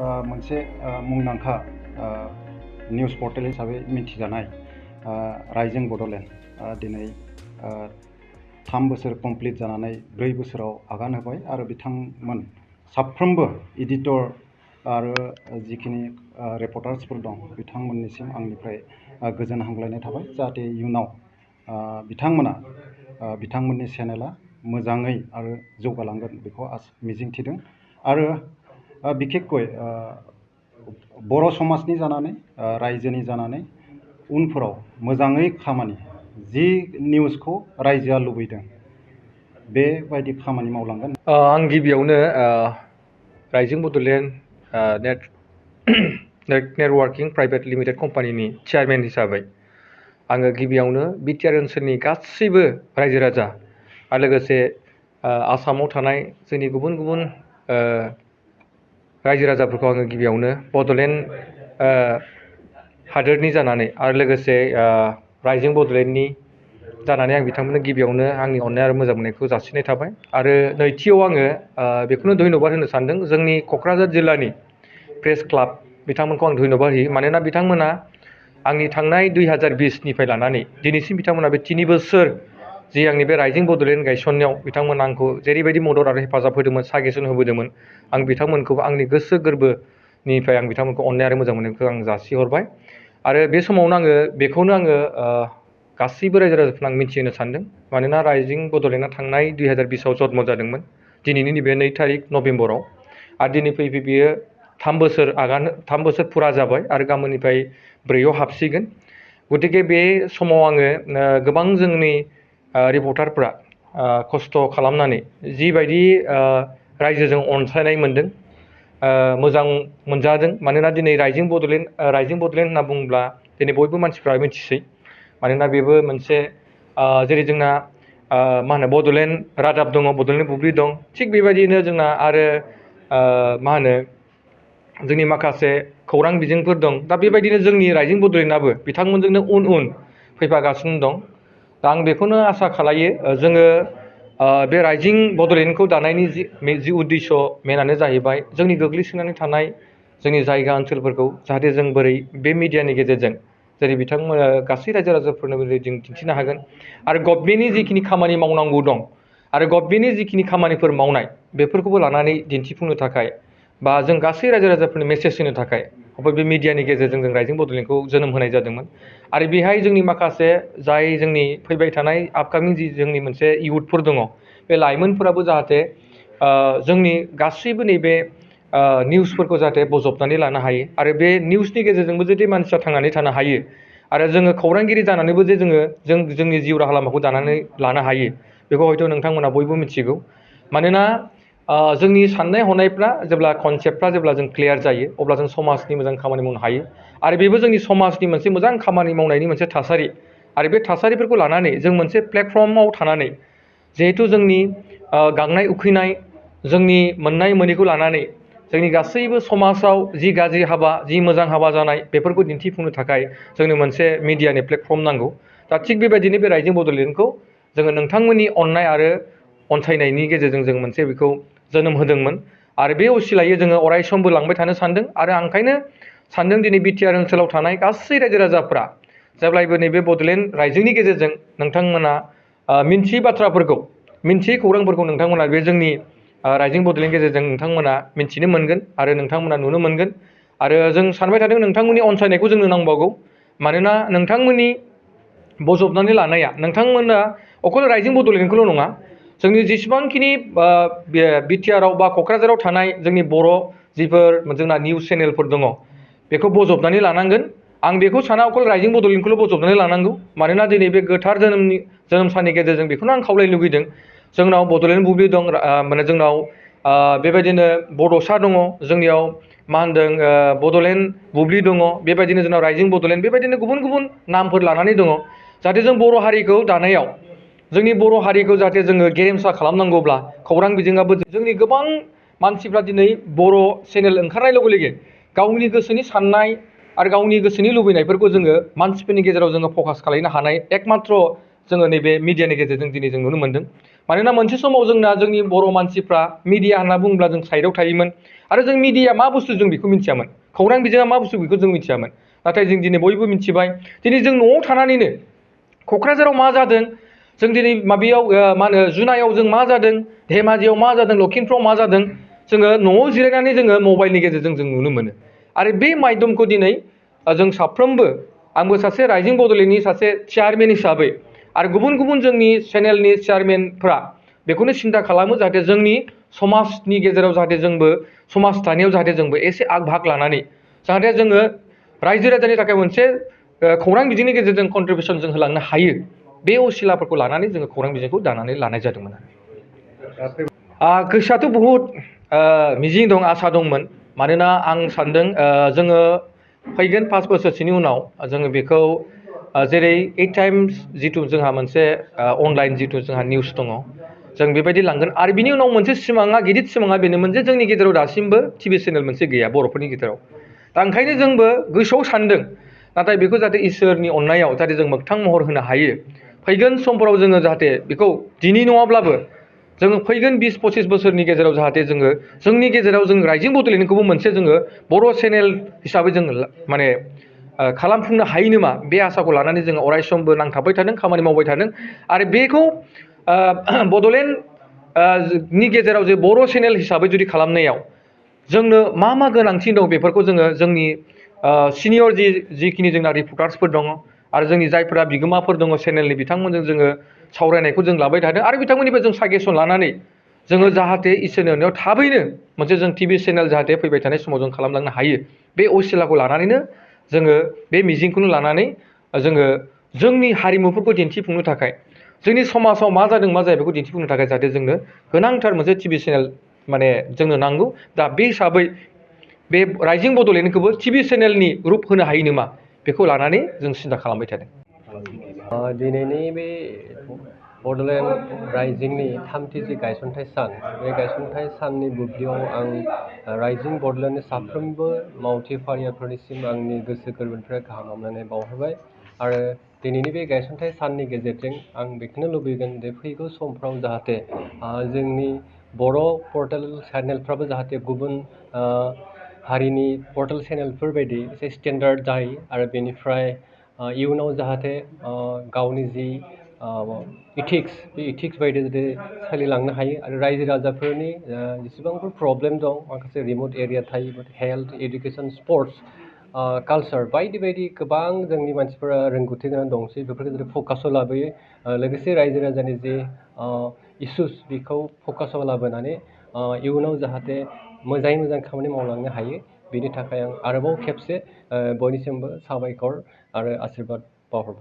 मोनसे मुंदांखा news portal हिसाबै मिथिजानाय राइजिं बड'लेण्ड दिनै 3 बोसोर कमप्लिट जानानै 4 बोसोराव आगान होबाय आरो बिथांमोन साफ्रोमबो एडिटर आरो जिखिनि रिपर्टार्सफोर दं बिथांमोननिसिम आंनिफ्राय गोजोन हामग्लायनाय थाबाय जाहाथे इयुनाव बिथांमोना बिथांमोननि चेनेला मोजाङै आरो जौगालांगोन बेखौ मिजिंथिदों आरो बिखेखय बर' समाजनि जानानै रायजोनि जानानै उनफोराव मोजाङै खामानि जि निउसखौ रायजोआ लुबैदों बेबायदि खामानि मावलांगोन। आं गिबियावनो rising Bodoland networking private limited कम्पानिनि चेयारमेन हिसाबै आङो गिबियावनो बिटिआर ओनसोलनि गासैबो रायजो राजा आरो लोगोसे आसामाव थानाय जोंनि गुबुन गुबुन रायजो राजाफोरखौ आङो गिबियावनो बड'लेण्ड हादोरनि जानानै आरो लोगोसे राइजिं बड'लेण्डनि जानानै आं बिथांमोननो गिबियावनो आंनि अननाय आरो मोजां मोननायखौ जासिनाय थाबाय आरो नैथियाव आङो बेखौनो धन्यबाद होनो सानदों जोंनि क'क्राझार जिल्लानि प्रेस क्लाब बिथांमोनखौ आं धन्यबाद होयो मानोना बिथांमोना आंनि थांनाय 2020निफ्राय लानानै दिनैसिम बिथांमोना बे 3 बोसोर जि आंनि बे राइजिं बड'लेण्ड गायसननायाव बिथांमोना आंखौ जेरैबायदि मदद आरो हेफाजाब होदोंमोन साजेसन होबोदोंमोन आं बिथांमोनखौबो आंनि गोसो गोरबोनिफ्राय आं बिथांमोनखौ अननाय आरो मोजां मोननायखौ आं जासिहरबाय आरो बे समावनो आङो बेखौनो गासैबो रायजो राजाफोरनो आं मिथिहोनो सानदों मानोना राइजिं बड'लेण्डआ थांनाय 2020आव जन्म जादोंमोन दिनैनि नैबे 2 तारिख नभेम्बराव आरो दिनै फैयै बेयो 3 बोसोर फुरा जाबाय आरो गाबोननिफ्राय 4आव हाबसिगोन गतिके बे समाव आङो गोबां जोंनि रिपर्टारफ्रा खस्थ' खालामनानै जिबायदि रायजोजों अनसायनाय मोनदों मोजां मोनजादों मानोना दिनै राइजिं बड'लेण्ड होनना बुङोब्ला दिनै बयबो मानसिफ्रा मिथिसै मानोना बेबो मोनसे जेरै जोंना मा होनो बड'लेण्ड रादाब दङ बड'लेण्ड बुब्लि दं थिग बेबायदिनो जोंना आरो मा होनो जोंनि माखासे खौरां बिजोंफोर दं दा बेबायदिनो जोंनि राइजिं बड'लेण्डआबो बिथांमोनजोंनो उन उन फैफागासिनो दं दा आं बेखौनो आसा खालायो जोङो बे राइजिं बड'लेण्डखौ दानायनि जि उद्देश्य मेनानो जाहैबाय जोंनि गोग्लैसोनानै थानाय जोंनि जायगा ओनसोलफोरखौ जाहाथे जों बोरै बे मिडियानि गेजेरजों जेरै बिथांमोना गासै रायजो राजाफोरनो बोरै जों दिन्थिनो हागोन आरो गभर्नमेन्टनि जिखिनि खामानि मावनांगौ दं आरो गभर्नमेन्टनि जिखिनि खामानिफोर मावनाय बेफोरखौबो लानानै दिन्थिफुंनो थाखाय बा जों गासै रायजो राजाफोरनो मेसेज होनो थाखाय बे मिडियानि गेजेरजों जों राइजिं बड'लेण्डखौ जोनोम होनाय जादोंमोन आरो बेहाय जोंनि माखासे जाय जोंनि फैबाय थानाय आपकामिं जि जोंनि मोनसे इयुथफोर दङ बे लाइमोनफोराबो जाहाथे जोंनि गासैबो नैबे निउसफोरखौ जाहाथे बजबनानै लानो हायो आरो बे निउसनि गेजेरजोंबो जुदि मानसिया थांनानै थानो हायो आरो जोङो खौरांगिरि जानानैबो जे जोंनि जिउ राहा लामाखौ दानानै लानो हायो बेखौ हयथ' नोंथांमोना बयबो मिथिगौ मानोना जोंनि साननाय हनायफ्रा जेब्ला कनसेप्टफ्रा जेब्ला जों क्लियार जायो अब्ला जों समाजनि मोजां खामानि मावनो हायो आरो बेबो जोंनि समाजनि मोनसे मोजां खामानि मावनायनि मोनसे थासारि आरो बे थासारिफोरखौ लानानै जों मोनसे प्लेटफर्माव थानानै जिहेथु जोंनि गांनाय उखैनाय जोंनि मोननाय मोनैखौ लानानै जोंनि गासैबो समाजाव जि गाज्रि हाबा जि मोजां हाबा जानाय बेफोरखौ दिन्थिफुंनो थाखाय जोंनो मोनसे मिडियानि प्लेटफर्म नांगौ दा थिग बेबायदिनो बे राइजिं बड'लेण्डखौ जोङो नोंथांमोननि अननाय आरो अनसायनायनि गेजेरजों जों मोनसे बेखौ जोनोम होदोंमोन आरो बे असिलायै जोङो अराय समबो लांबाय थानो सानदों आरो आं ओंखायनो सानदों दिनै बिटिआर ओनसोलाव थानाय गासै रायजो राजाफ्रा जेब्लायबो नैबे बड'लेण्ड राइजिंनि गेजेरजों नोंथांमोना मिन्थियै बाथ्राफोरखौ मिन्थियै खौरांफोरखौ नोंथांमोना बे जोंनि राइजिं बड'लेण्डनि गेजेरजों नोंथांमोना मिन्थिनो मोनगोन आरो नोंथांमोना नुनो मोनगोन आरो जों सानबाय थादों नोंथांमोननि अनसायनायखौ जोंनो नांबावगौ मानोना नोंथांमोननि बजबनानै लानाया नोंथांमोना अकल राइजिं बड'लेण्डखौल' नङा जोंनि जेसेबांखिनि बिटिआरआव बा क'क्राझाराव थानाय जोंनि बर' जिफोर जोंना निउस चेनेलफोर दङ बेखौ बजबनानै लानांगोन आं बेखौ साना अकल राइजिं बड'लेण्डखौल' बजबनानै लानांगौ मानोना दिनै बे गोथार जोनोम साननि गेजेरजों बेखौनो आं खावलायनो लुगैदों जोंनाव बड'लेण्ड बुब्लि दं माने जोंनाव बेबायदिनो बड'सा दङ जोंनियाव मा होनदों बड'लेण्ड बुब्लि दङ बेबायदिनो जोंनाव राइजिं बड'लेण्ड बेबायदिनो गुबुन गुबुन नामफोर लानानै दङ जाहाथे जों बर' हारिखौ दानायाव जोंनि बर' हारिखौ जाहाथे जोङो गेरेमसा खालामनांगौब्ला खौरां बिजोङाबो जोंनि गोबां मानसिफ्रा दिनै बर' चेनेल ओंखारनाय लोगो लोगो गावनि गोसोनि साननाय आरो गावनि गोसोनि लुबैनायफोरखौ जोङो मानसिफोरनि गेजेराव जोङो फकास खालामनो हानाय एकमात्र जोङो नैबे मिडियानि गेजेरजों दिनै जों नुनो मोनदों मानोना मोनसे समाव जोंना जोंनि बर' मानसिफ्रा मिडिया होनना बुङोब्ला जों साइडआव थायोमोन आरो जों मिडिया मा बुस्थु जों बेखौ मिथियामोन खौरां बिजोङा मा बुस्थु बेखौ जों मिथियामोन नाथाय जों दिनै बयबो मिथिबाय दिनै जों न'आव थानानैनो क'क्राझाराव मा जादों जों दिनै माबायाव मा होनो जुनायाव जों मा जादों धेमाजियाव मा जादों लखिमपुराव मा जादों जोङो न'आव जिरायनानै जोङो मबाइलनि गेजेरजों जों नुनो मोनो आरो बे माध्यमखौ दिनै जों साफ्रोमबो आंबो सासे राइजिं बड'लेण्डनि सासे चेयारमेन हिसाबै आरो गुबुन गुबुन जोंनि चेनेलनि चेयारमेनफ्रा बेखौनो सिन्था खालामो जाहाथे जोंनि समाजनि गेजेराव जाहाथे जोंबो समाज दानायाव जाहाथे जोंबो एसे आग भाग लानानै जाहाथे जोङो रायजो राजानि थाखाय मोनसे खौरां बिजोंनि गेजेरजों कन्ट्रिबिउसन जों होलांनो हायो बे असिलाफोरखौ लानानै जोङो खौरां बिजोंखौ दानानै लानाय जादोंमोन गोसोआथ' बहुद मिजिं दं आसा दंमोन मानोना आं सानदों जोङो फैगोन 5 बोसोरसोनि उनाव जोङो बेखौ जेरै 8 टाइम्स जिथु जोंहा मोनसे अनलाइन जिथु जोंहा निउस दङ जों बेबायदि लांगोन आरो बिनि उनाव मोनसे सिमाङा गिदिर सिमाङा बेनोमोन जे जोंनि गेजेराव दासिमबो टिभि चेनेल मोनसे गैया बर'फोरनि गेजेराव दा ओंखायनो जोंबो गोसोआव सानदों नाथाय बेखौ जाहाथे इसोरनि अननायाव जाहाथे जों मोगथां महर होनो हायो फैगोन समफोराव जोङो जाहाथे बेखौ दिनै नङाब्लाबो जोङो फैगोन 20-25 बोसोरनि गेजेराव जाहाथे जोङो जोंनि गेजेराव जों राइजिं बड'लेण्डखौबो मोनसे जोङो बर' चेनेल हिसाबै जोङो माने खालामफुंनो हायो नामा बे आसाखौ लानानै जोङो अराय समबो नांथाबबाय थादों खामानि मावबाय थादों आरो बेखौ बड'लेण्ड नि गेजेराव जे बर' चेनेल हिसाबै जुदि खालामनायाव जोंनो मा मा गोनांथि दं बेफोरखौ जोङो जोंनि सिनियर जिखिनि जोंना रिपर्टार्सफोर दङ आरो जोंनि जायफोरा बिगोमाफोर दङ चेनेलनि बिथांमोनजों जोङो सावरायनायखौ जों लाबाय थादों आरो बिथांमोननिफ्राय जों साजेसन लानानै जोङो जाहाथे इसोरनि अननायाव थाबैनो मोनसे जों टिभि चेनेल जाहाथे फैबाय थानाय समाव जों खालामलांनो हायो बे असिलाखौ लानानैनो जोङो बे मिजिंखौनो लानानै जोङो जोंनि हारिमुफोरखौ दिन्थिफुंनो थाखाय जोंनि समाजाव मा जादों मा जाया बेखौ दिन्थिफुंनो थाखाय जाहाथे जोंनो गोनांथार मोनसे टिभि चेनेल माने जोंनो नांगौ दा बे हिसाबै बे राइजिं बड'लेण्डखौबो टिभि चेनेलनि रुप होनो हायो नामा बेखौ लानानै जों सिन्था खालामबाय थादों दिनैनि बे बड'लेण्ड राइजिंनि थामथि जि गायसनथाइ सान बे गायसनथाइ साननि बुब्लियाव आं राइजिं बड'लेण्डनि साफ्रोमबो मावथि फारियाफोरनिसिम आंनि गोसो गोरबोनिफ्राय गाहाम हामलायनाय बावहरबाय आरो दिनैनि बे गायसनथाइ साननि गेजेरजों आं बेखौनो लुबैगोन जे फैगौ समफ्राव जाहाथे जोंनि बर' पर्टेल चेनेलफ्राबो जाहाथे गुबुन हारिनि पर्टेल चेनेलफोर बायदि एसे स्टेन्डार्ड जायो आरो बेनिफ्राय इयुनाव जाहाथे गावनि जि इथिक्स बे इथिक्स बायदि जुदि सोलिलांनो हायो आरो रायजो राजाफोरनि जेसेबांफोर प्रब्लेम दं माखासे रिमट एरिया थायो हेल्थ इडुकेसन स्पर्ट्स कालचार बायदि बायदि गोबां जोंनि मानसिफोरा रोंगौथि गोनां दंसै बेफोरखौ जुदि फकासाव लाबोयो लोगोसे रायजो राजानि जे इसुस बेखौ फकासाव लाबोनानै इयुनाव जाहाथे मोजाङै मोजां खामानि मावलांनो हायो बेनि थाखाय आं आरोबाव खेबसे बयनिसिमबो साबायखर आरो आशीर्बाद बावहरबाय